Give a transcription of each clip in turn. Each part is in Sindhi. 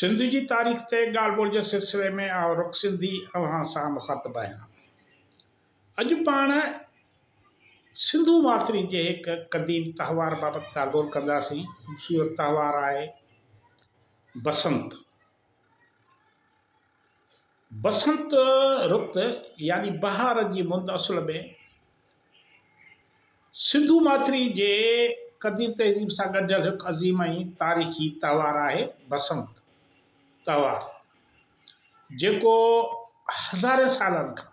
سنڌ جي تاريخ تي ڳالهه ٻولهه جي سلسلي ۾ آئون رڪ سنڌي اوهان سان مخاطب آهيان. اڄ پاڻ سنڌو ماٿري جي هڪ قديم تهوار بابت ڳالهه ٻولهه ڪنداسين. خوبصورت تهوار آهي بسنت. بسنت رت يعني بهار جي مند اصل ۾ سنڌو ماٿري جي قديم تهذيب سان ڳنڍيل هڪ عظيم ۽ تاريخي تهوار آهي بسنت تهوار جيڪو هزارين سالن کان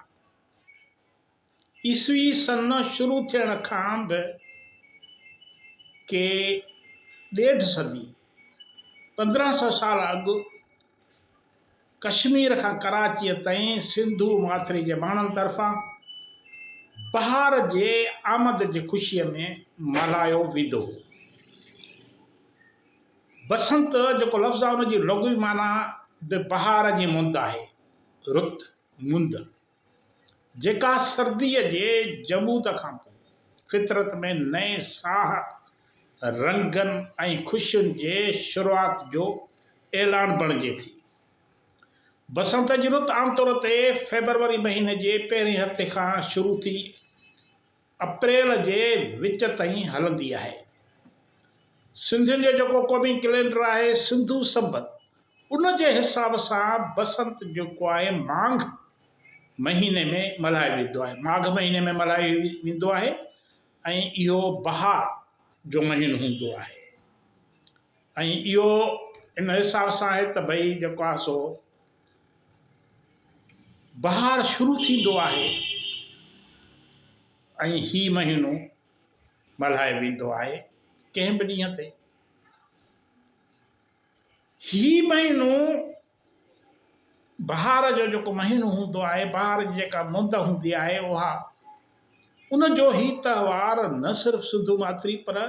عيسوي سن شروع ٿيڻ کان به ڪي ڏيڍ صدي، 1500 سال اڳ، ڪشمير کان ڪراچيء تائين سنڌو ماٿري جي ماڻهن طرفان بهار جي آمد جي خوشيء ۾ ملهايو ويندو هو. بسنت جيڪو لفظ آهي ان جي لغوي معنيٰ به بهار جي مند آهي، رت، مند، جيڪا سرديء جي جمود کان پوء فطرت ۾ نئين ساهه، رنگن ۽ خوشين جي شروعات جو اعلان بڻجي ٿي. بسنت جي رت عام طور تي فيبروري مهيني جي پهرين هفتي کان شروع ٿي اپريل جي وچ تائين هلندي آهي. سنڌين جو جيڪو قومي ڪئلينڊر آهي سنڌو سنبت ان جي حساب سان بسنت جيڪو آهي مانگهه مهيني ۾ ملهايو ويندو آهي. ماگهه مهيني ۾ ملهايو ويندو آهي ۽ اهو بهار جو مهينو هوندو آهي ۽ اهو ان حساب سان آهي ته ڀئي جيڪو آهي سو بهار شروع ٿيندو آهي ۽ هي مهينو ملهايو ويندو آهي ڪنهن به ڏينهن تي هي مهينو بهار جو جيڪو مهينو هوندو آهي بهار جي جيڪا مند هوندي آهي اها ان جو هي تهوار نه صرف سنڌو ماٿري پر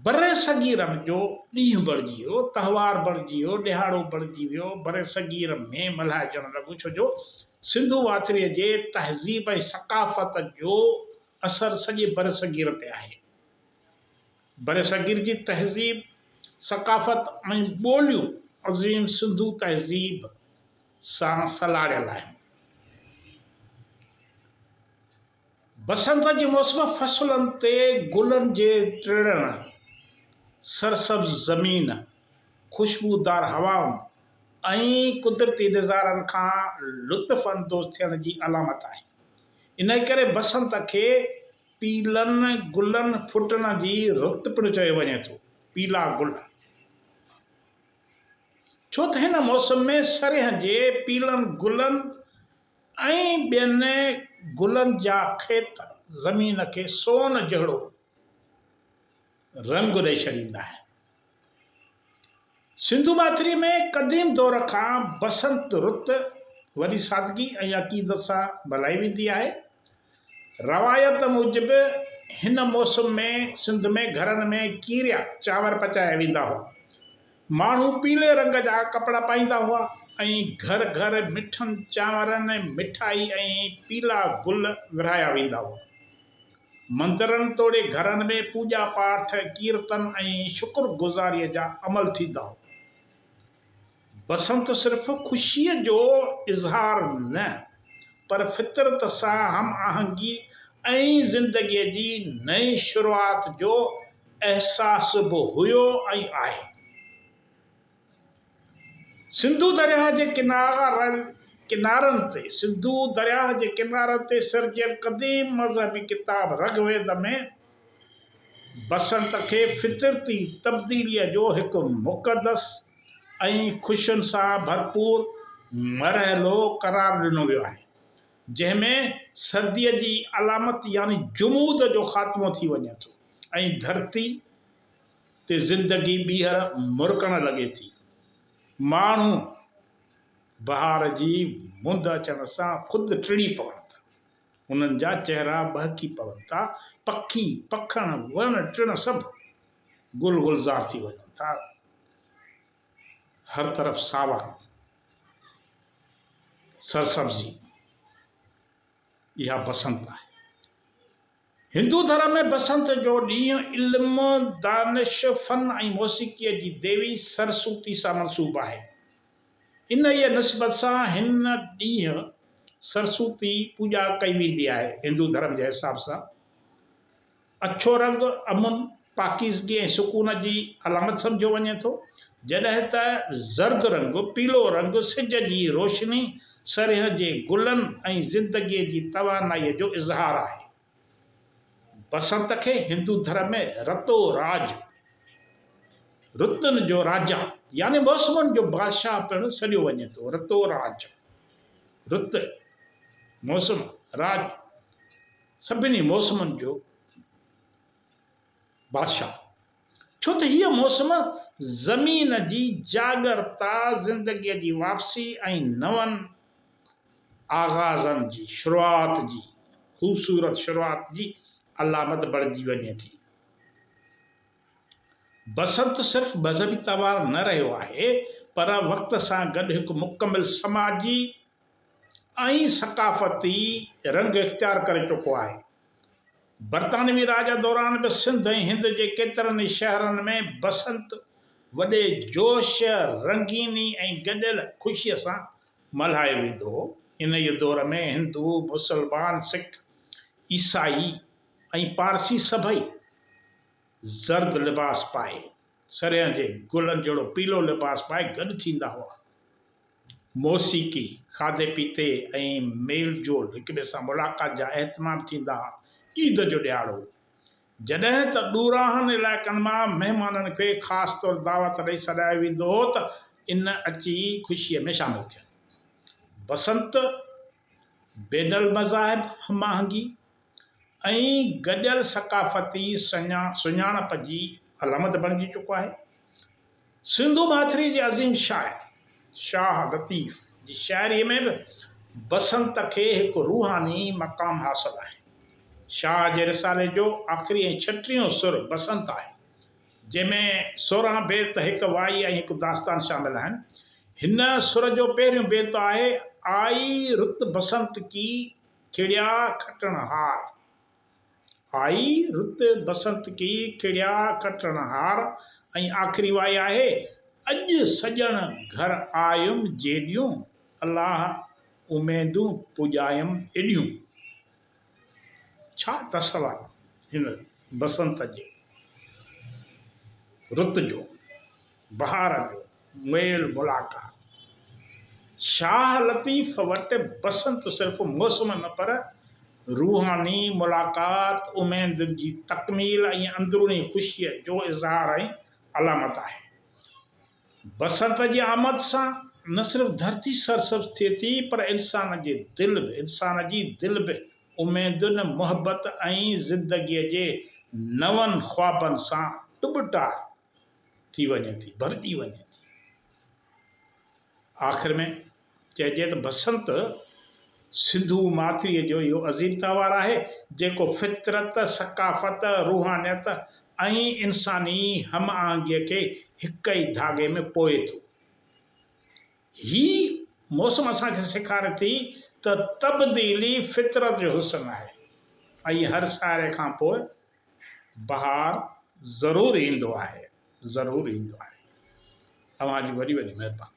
برصغير جو ڏينهن بڻجي ويو، تهوار بڻجي ويو، ڏهاڙو بڻجي ويو، برصغير ۾ ملهائجڻ لڳو، ڇو جو سنڌو ماٿريء جي تهذيب ۽ ثقافت جو اثر سڄي برصغير تي آهي. برصغير جي تهذيب، ثقافت ۽ ٻوليون عظيم سنڌو تهذيب سان سلهاڙيل آهن. بسنت جي موسم فصلن تي گلن جي ٽڙڻ، سرسبز زمين، خوشبودار هوائن ۽ قدرتي نظارن کان لطف اندوز ٿيڻ جي علامت آهي. انهيء ڪري بسنت کي پيلن گلن ڦٽڻ جي رت پڻ چيو وڃي ٿو. پيلا گل. ڇو ته هن موسم ۾ سرينهن جي پيلن گلن ۽ ٻين گلن جا کيت زمين کي سون جهڙو رنگ ڏئي ڇڏيندا آهن. سنڌو ماٿري ۾ قديم دور کان بسنت رت وڏي سادگي ۽ عقيدت سان ملهائي ويندي آهي. روايت موجب هن موسم ۾ سنڌ ۾ گهرن ۾ ڪيريا چانور پچايا ويندا هئا. ماڻهو پيلي رنگ جا ڪپڙا پائيندا هئا ۽ گهر گهر مٺن چانورن، مٺائي ۽ پيلا گل ورهايا ويندا هئا. مندرن توڙي گهرن ۾ پوڄا پاٺ، ڪيرتن ۽ شڪر گذاريء جا عمل ٿيندا هئا. بسنت صرف خوشيء جو اظهار نه پر فطرت سان هم آهنگي ۽ زندگيء جي نئين شروعات جو احساس به هيو ۽ آهي. سنڌو درياهه جي ڪنارن تي سنڌو درياهه جي ڪنارن تي سرجيل قديم مذهبي ڪتاب رگ ويد ۾ بسنت کي فطرتي تبديليء جو هڪ مقدس ۽ خوشين سان ڀرپور مرحلو قرار ڏنو ويو آهي، جنهن ۾ سرديء جي علامت يعني جمود جو خاتمو ٿي وڃي ٿو ۽ ڌرتي تي زندگي ٻيهر مرڪڻ لڳي ٿي. ماڻهو بهار جي مند اچڻ سان خود ٽڙي پون ٿا. انهن جا چهرا ٻهڪي پون ٿا، پکي، پکڻ، وڻ ٽڻ سڀ گل گلزار ٿي وڃن ٿا. هر طرف ساوڪ، سرسبزي، اها بسنت آهي. هندو ڌرم ۾ بسنت جو ڏينهن علم، دانش، فن ۽ موسيقيء جي ديوي سرسوتي سان منسوب آهي. انهيء نسبت سان هن ڏينهن سرسوتي پوڄا ڪئي ويندي آهي. هندو ڌرم جي حساب سان اڇو رنگ امن، پاڪيزگي ۽ سڪون جي علامت سمجهيو وڃي ٿو، جڏهن ته زرد رنگ، پيلو رنگ، سج جي روشني، سرينهن جي گلن ۽ زندگيء جي توانائيء جو اظهار آهي. بسنت کي هندو ڌرم ۾ رتو راج، رتن جو راجا، يعني موسمن جو بادشاهه پڻ سڏيو وڃي ٿو. رتو راج، رت، موسم، راج، سڀني موسمن جو بادشاهه، ڇو ته هيء موسم زمين جي جاڳرتا، زندگيء جي واپسي ۽ نون آغازن جي شروعات جي خوبصورت شروعات جي علامت بڻجي وڃي ٿي. بسنت صرف مذهبي تهوار نه رهيو آهي، پر وقت سان گڏ هڪ مڪمل سماجي ۽ ثقافتي رنگ اختيار ڪري چڪو آهي. برطانوي راڄ دوران به سنڌ ۽ هند جي ڪيترن ئي شهرن ۾ بسنت وڏي جوش، رنگيني ۽ گڏيل خوشيء سان ملهايو ويندو هو. انهيء دور ۾ هندو، مسلمان، سک، عيسائي ۽ پارسي سڀئي زرد لباس پائي، سرينهن جي گلن جهڙو پيلو لباس پائي گڏ ٿيندا هئا. موسيقي، کاڌي پيتي ۽ ميل جول هڪ ٻئي سان ملاقات جا اهتمام ٿيندا ها. عيد جو ڏهاڙو هو. جڏهن ته ڏورانهن علائقن مان مهمانن کي خاص طور دعوت ڏئي سڏايو ويندو هو ته ان اچي خوشيء ۾ شامل ٿين. بسنت بين المذاهب هم آهنگي ۽ گڏيل ثقافتي سڃاڻپ جي علامت بڻجي چڪو آهي. سنڌو ماٿري جي عظيم شاعر شاهه لطيف جي شاعريء ۾ به بسنت کي هڪ روحاني مقام حاصل آهي. شاهه جي رسالي جو آخري ۽ ڇٽيهون سر بسنت آهي، جنهن ۾ 16 بيت، هڪ وائي ۽ هڪ داستان شامل آهن. هن سر جو پهريون بيت آهي، آئي رت بسنت ڪي کڙيا کٽڻ هار. آئي رت بسنت ڪي کڙيا کٽڻ هار ۽ آخري وائي آهي، اڄ سڄڻ گهر آيم جيڏيون، الله اميدون پڄايم ايڏيون. ڇا تصور هن بسنت جي رت جو. بهار جو ميل ملاقات. شاهه لطيف وٽ بسنت صرف موسم نه پر روحاني ملاقات، اميدن جي تڪميل ۽ اندروني خوشيء جو اظهار ۽ علامت آهي. بسنت جي آمد سان نه صرف ڌرتي سرسبز ٿئي ٿي پر انسان جي دل به انسان جي دل به اميدن، محبت ۽ زندگيء جي نون خوابن سان ٽٻٽار ٿي وڃي ٿي، ڀرجي وڃي ٿي. آخر ۾ چئجي ته بسنت سنڌو ماٿريء جو اهو عظيم تهوار آهي، جيڪو فطرت، ثقافت، روحانيت ۽ انساني هم آهنگيء کي هڪ ئي ڌاڳي ۾ پوئي ٿو. هي موسم اسان کي سيکاري ٿي ته تبديلي فطرت جو حسن آهي ۽ هر ساري کان پوء بهار ضرور ايندو آهي ضرور ايندو آهي اوهان جي وڏي وڏي مهرباني.